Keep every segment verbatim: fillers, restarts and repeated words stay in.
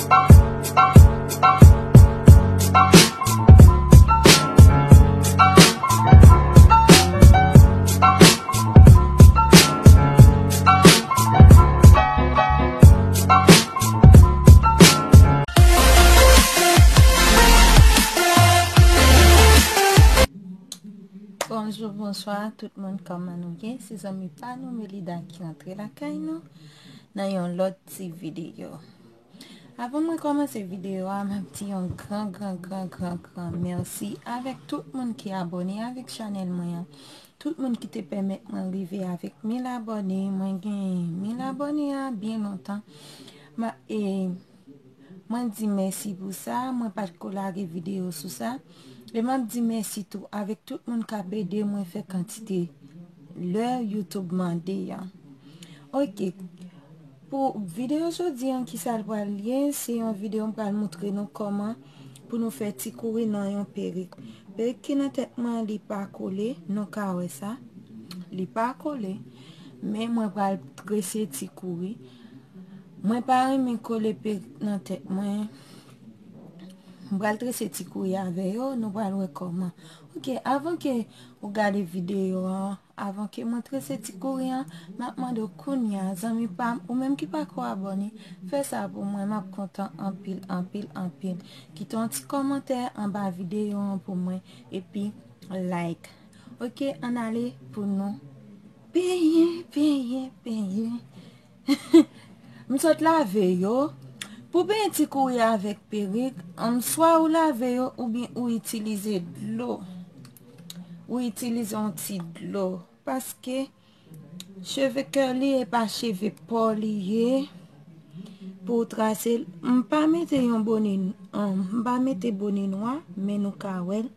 Bonjou, bonswa tout moun, kòman nou ye? Se zanmi pa nou Melida ki rantre lakay nou nan yon lòt ti videyo. Avan mwen kòmanse videyo a, m ap di yon gran, gran, gran, gran, gran mèsi avèk tout moun ki abòne avèk chanèl mwen an. Tout moun ki te pèmèt mwen rive avèk mil abòne. Mwen gen mil abòne a byen lontan. Ma, e, mwen di mèsi pou sa. Mwen pa t ko lage videyo sou sa. E m ap di mèsi tou avèk tout moun k ap ede mwen fè kantite lè YouTube mande an. Ok. Pou videyo jodi an, kisa l pral ye? Se yon videyo m pral moutre nou kòman pou nou fè ti kouri nan yon perik. Perik ki nan tèt mwen, li pa kole, nou ka wè sa. Li pa kole, men mwen pral trese ti kouri. Mwen pa renmen kole perik nan tèt mwen. M pral trese ti kouri avè yo, nou pral wè kòman. Ok, avan ke ou gade videyo an, avan ke mwen trese ti kouri an, m ap mande w kounye a, zanmi pa m, ou menm ki pa ko abòne, fè sa pou mwen, m ap kontan anpil, anpil, anpil. Kite yon ti kòmantè anba videyo an pou mwen, epi like. Ok, ann ale pou nou penyen, penyen, penyen. M sot lave yo. Pou penyen ti kouri avèk perik, ann, swa ou lave yo oubyen ou itilize dlo. Ou itilize yon ti dlo. Paske cheve curly e pa cheve pa w li ye. Pou w trase l, m pa mete yon bone, ann, m pa mete bone nwa, men nou ka wè l.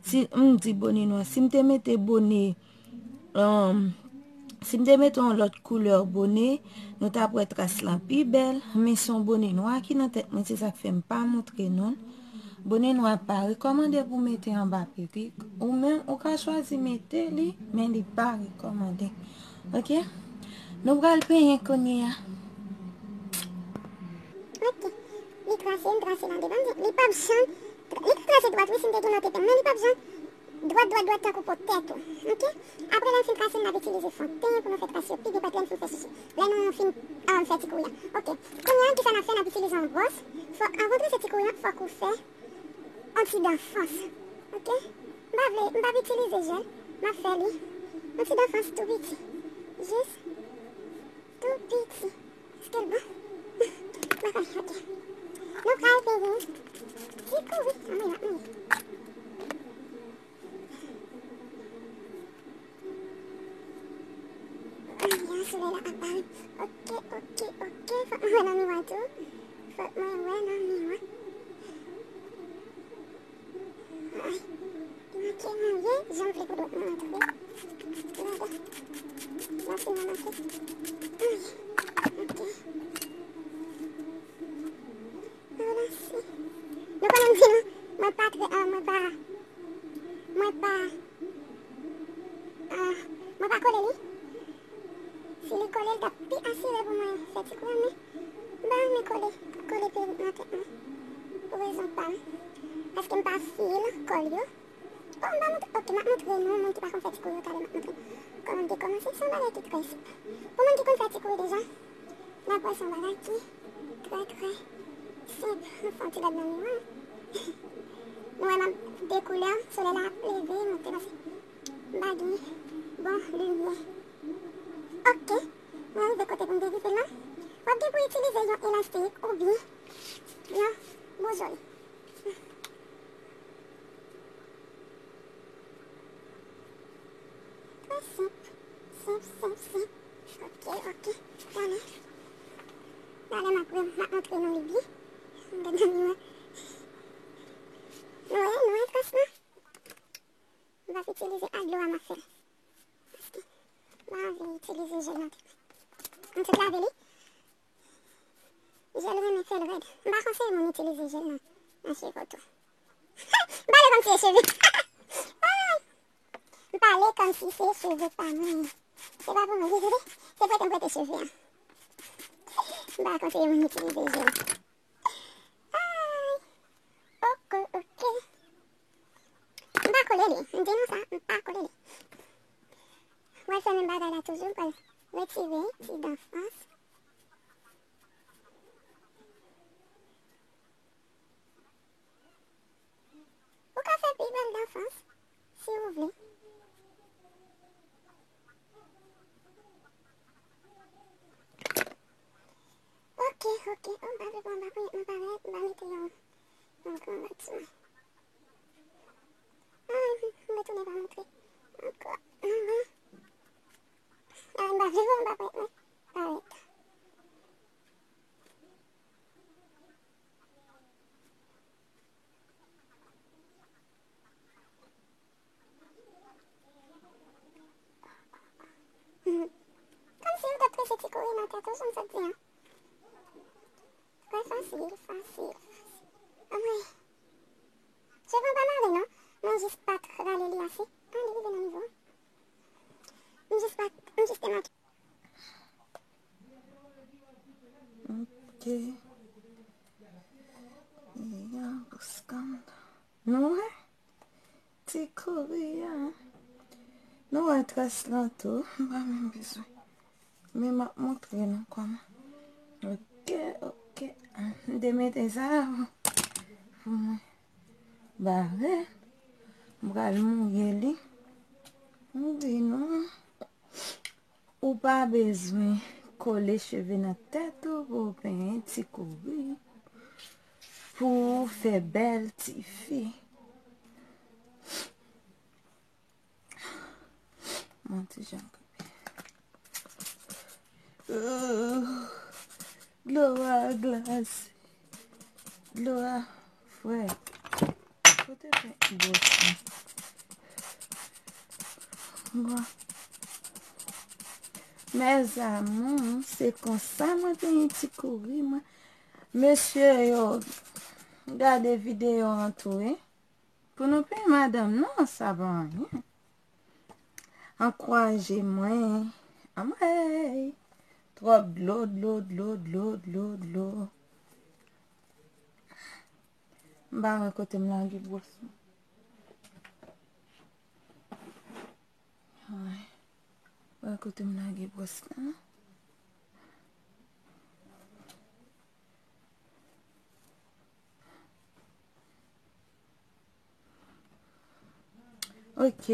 Si m di bone nwa, si m te mete bone, ann, si m te mete yon lòt koulè bone, nou t ap wè tras lan pi bèl, men se yon bone nwa ki nan tèt mwen, se sa k fè m pa moutre nou l. Bone nwa pa rekòmande pou mete anba perik. Ou menm, ou ka chwazi mete li, men li pa rekòmande. Ok? Nou pral penyen kounye a. Ok. Li trase, m trase nan devan. Li p ap janm, li ka trase dwat, wi, si m te gen lòt epeng, men li p ap janm dwat, dwat, dwat, tankou po tèt ou. Ok? Apre lè m fin trase, n ap itilize fon ten pou nou fè tras yo pi byen, lè m fin fè sisi. Lè nou fin, ah, fè ti kouri a. Ok. Kounye a, kisa n ap fè? N ap itilize yon bwòs. Fò, anvan w trese ti kouri a, fòk ou fè yon ti danfans. Ok? M pa vle, m p ap itilize jèl. M ap fè li yon ti danfans tou piti. Jis tou piti. Èske l bon? M pa konnen, ok. Nou pral penyen ti kouri. Anmwey, m ap mouye. Ay, solèy la ap parèt. Ok, ok, ok. Fòk mwen wè nan miwa tou. Fòk mwen wè nan miwa. Ay, li manke mwen, wi, jan m vle pou dwèt mwen antre. Gade. Mwen fin ranmase. Ay, ok. Ranmase. Nou konnen m di nou, mwen pa trè, ah, mwen pa, mwen pa, ah, mwen pa kole li. Si li kole, l t ap pi asire pou mwen fè ti kouri an, men m pa renmen kole, kole perik nan tèt mwen. Pou rezon pa m. Paske m pa fil kòl yo. Bon, m pa montre, ok, m ap montre nou, moun ki pa konn fè ti kouri yo, talè m ap montre nou kòman m te kòmanse. Se yon bagay ki trè senp. Pou moun ki konn fè ti kouri deja, n ap wè se yon bagay ki trè, trè senp. Nou fè yon ti gad nan miwa. Nou wè m ap de koulè, solèy la ap leve, monte, pase m pa gen bon limyè. Ok, mwen rive kote pou m derive la. W ap gen pou itilize yon elastik oubyen yon bouzouy. Trè senp. Senp, senp, senp. Ok, ok. Talè. Talè m ap, m ap montre nou li byen. M gade nan miwa. Nou wè, nou wè tras lan? M p ap itilize ak dlo a m ap fè l. Paske m pa anvi itilize jèl nan tèt mwen. M sot lave li. Jèl renmen fè l rèd. M pa konseye moun itilize jèl nan, nan cheve w tou. M pale kòmsi e cheve. Ay! M pale kòmsi se cheve pa mwen. Se pa pou mwen, dezole. Se prete m prete cheve an. M pa konseye moun itilize jèl. Kole li. M di nou sa, m pa kole li. Mwen fè menm bagay la toujou, m pral retire ti dan fas. Ou ka fè pi bèl dan fas, si ou vle. Ok, ok. Oh, m pa vle pran ba pou mwen parèt, m pa mete yon, yon gran lòt sou mwen. Ah, m retounen pa montre ankò. Ah, ah. Ah, m pa vle pran ba pou mwen parèt. Kòmsi ou t ap trese ti kouri nan tèt ou, jan m sot di an. Trè fasil, fasil, fasil. Anmwey. Cheve an pa mare non. Mwen jis pa t rale li ase. Ah, li rive nan nivo an. M jis pa t, m jis te manke. Ok. Ya, bouskan. Nou wè? Ti kouri a. Nou wè très lan tou. M pa menm bezwen. Men m ap montre nou kòman. Ok, ok. M te mete sa pou mwen bare. M pral mouye li. M di nou. Ou pa bezwen kole cheve nan tèt ou pou w penyen ti kouri, pou w fè bèl ti fi. Yon ti jan kanpe. Dlo a glase. Dlo a frèt. Kote fè bwòs lan? Bon. Mes amours, se konsa mwen te yon ti kouri, mwen. Mesye yo, gade videyo an tou, wi. Pou nou peye madanm, non, sa pa anyen. Ankouraje mwen. Anmwey! Twòp dlo, dlo, dlo, dlo, dlo, dlo. M pa wè kote m lage bwòs mwen. Ay. Wè kote m lage bwòs la. Ok.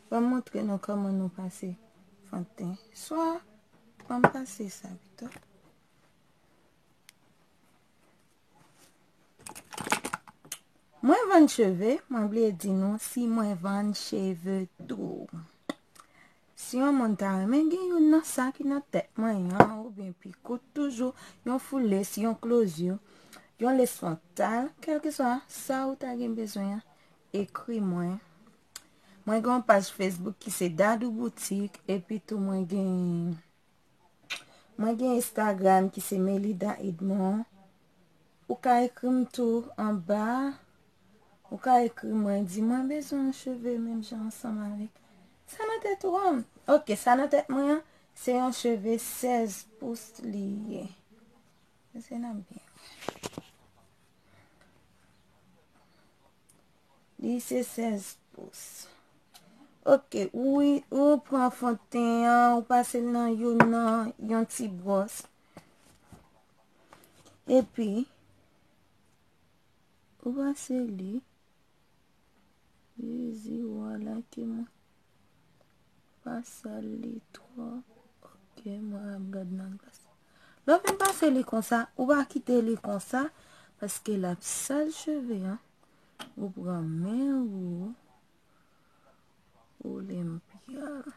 Ban m montre nou kòman nou pase fon ten. Swa, ban m pase sa pito. Mwen vann cheve, mwen bliye di nou si mwen vann cheve tou. Si yon moun ta renmen gen youn nan sa ki nan tèt mwen an, oubyen pi kout toujou, yon full lace, yon closure, yon lace frontal, kèlkeswa sa ou ta gen bezwen an, ekri mwen. Mwen gen yon paj Facebook ki se Dadou Boutique, epi tou mwen gen, mwen gen Instagram ki se Melida Edmond. Ou ka ekri m tou anba. Ou ka ekri mwen, di mwen bezwen yon cheve menm jan ansanm avèk sa nan tèt ou an. Ok, sa nan tèt mwen an, se yon cheve sèz pous li ye. Èske n ap byen wè? Li se sèz pous. Ok, ou, ou pran fon ten an, ou pase l nan youn nan, yon ti bwòs. Epi, ou pase li. Jezi, ou a lake mwen. Pa sal li twò. Ok, mwen ap gad nan glas. Lè w fin pase li konsa, ou pa kite li konsa, paske l ap sal cheve an. Ou pran men ou, ou limpye l.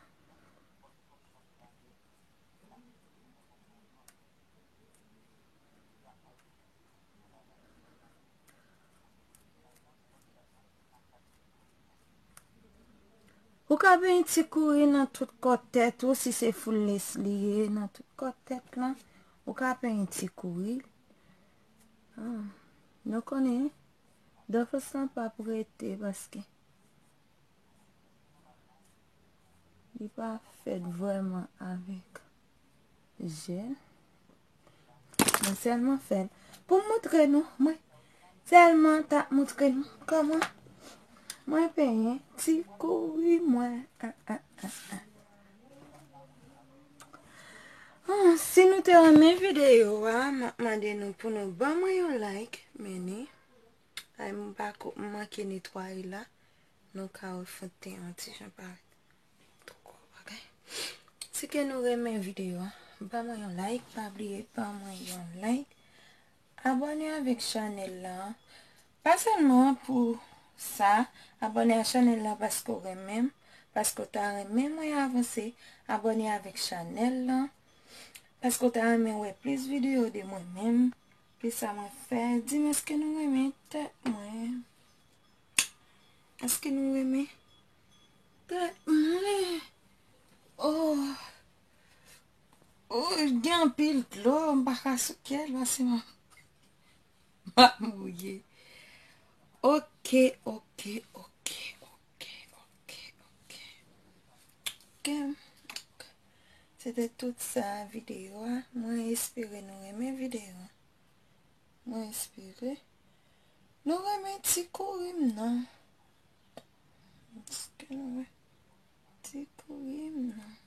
Ou ka penyen ti kouri nan tout kò tèt ou, si se full lace li ye, nan tout kò tèt lan, ou ka penyen ti kouri. Ah, nou konnen, dan fas lan p ap rete, paske li pa fèt vrèman avèk jèl. Mwen sèlman fè l pou m montre nou. Mwen sèlman t ap montre nou kòman Mwen penyen ti kouri mwen. Ah, ah, ah, ah. Ah, si nou te renmen videyo a, m ap mande nou pou nou ban mwen yon like, men ni. Ay, m pa ko, m manke netwaye la. Nou ka wè fon ten an ti jan parèt. Twò bagay. Si ke nou renmen videyo a, ban mwen yon like, pa bliye ban mwen yon like. Abòne avèk chanèl la. Pa sèlman pou sa, abòne a chanèl la paske w renmen m, paske w ta renmen mwen avanse. Abòne avèk chanèl la, paske w ta renmen wè plis videyo de mwen menm. Ki sa mwen fè? Di m, èske nou renmen tèt mwen? Èske nou renmen tèt mwen? Oh. Oh, gen anpil dlo, m pa ka souke l, paske m ap, m ap mouye. Ok, ok, ok, ok, ok, ok. Ok. Se te tout sa videyo a. Mwen espere nou renmen videyo a. Mwen espere nou renmen ti kouri m nan. Èske nou renmen ti kouri m nan?